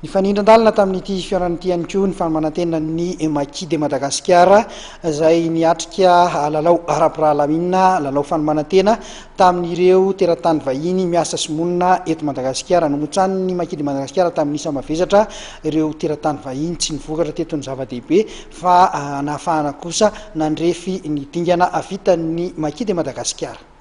Nifanindran-dalana tamin'ity fihaonana ity ihany koa ny fanomanan-tenan'ny Maki de Madagasikara izay niatrika lalao ara-pirahalahiana, lalao fanomanan-tena tamin'ireo teratany vahiny miasa sy monina eto Madagasikara. Nomotsanin'ny Maki de Madagasikara tamin'ny isa mavesatra ireo teratany vahiny. Tsy ny vokatra teto no zava-dehibe fa nahafahana kosa nandrefy ny dingana vitan'ny Maki de Madagasikara.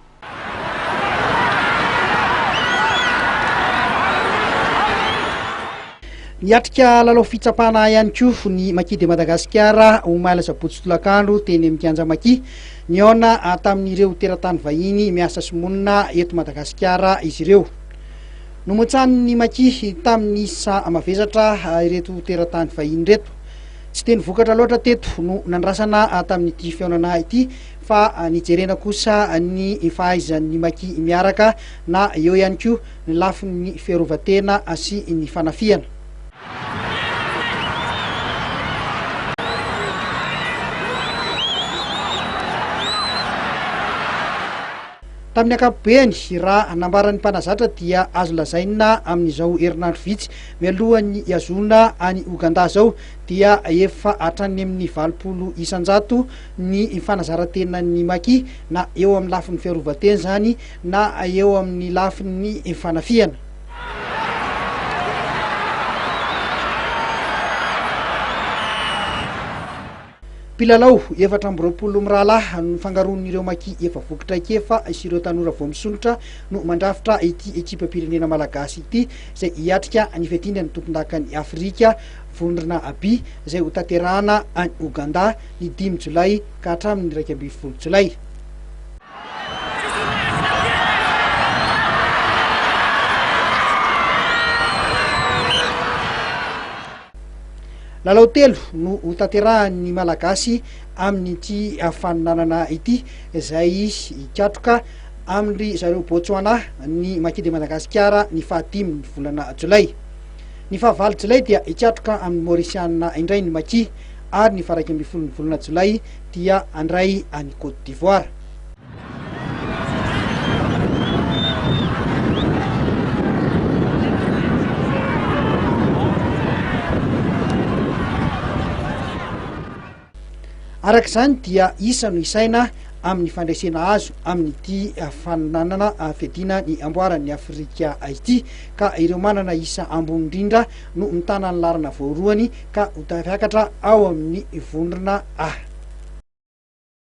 Niatrika lalao fitsapana ihany koa ny Maki de Madagasikara omaly asabotsy tolakandro teny amin'ny kianja Maki. Nihaona tamin'ireo teratany vahiny miasa sy monina eto Madagasikara izy ireo. Nomotsanin'ny Maki tamin'ny isa mavesatra ireto teratany vahiny ireto. Tsy dia ny vokatra loatra teto no nandrasana tamin'ity fihaonana ity fa nijerena kosa ny fahaizan'ny Maki miaraka na eo ihany koa ny lafiny fiarovan-tena sy ny fanafihana. Tamin'ny ankapobeny, raha nambaran'ny mpanazatra dia azo lazaina amin'izao herinandro vitsy mialohan'ny hihazoana an'i Ouganda izao dia efa hatrany amin'ny 80% ny fanazaran-tenan'ny Maki na eo amin'ny lafiny fiarovan-tena izany na eo amin'ny lafiny fanafihana. Mpilalao 24 mirahalahy nofangaroan'ireo Maki efa voky traikefa sy ireo tanora vao misondrotra no mandrafitra ity ekipam-pirenena malagasy ity izay hiatrika ny fiadiana ny tompondakan'i Afrika vondrona B izay hotanterahana any Ouganda ny dimy jolay ka hatramin'ny 11 jolay. Lalao telo no hotanterahan'ny Malagasy amin'ity faninanana ity izay hikatroka amin-dry zareo Botswana ny Maki de Madagasikara ny fahadimy ny volana jolay. Ny fahavalo jolay dia hikatroka amin'ny Maorisianina indray ny Maki ary ny faha 11 ny volana jolay dia handray an'i Côte d'Ivoire. Araka izany dia isa no isaina amin'ny fandresena azo amin'ity faninanana fiadiana ny amboaran'ny Afrika ity ka ireo manana isa ambony indrindra no mitana ny laharana voalohany ka ho tafiakatra ao amin'ny vondrona A.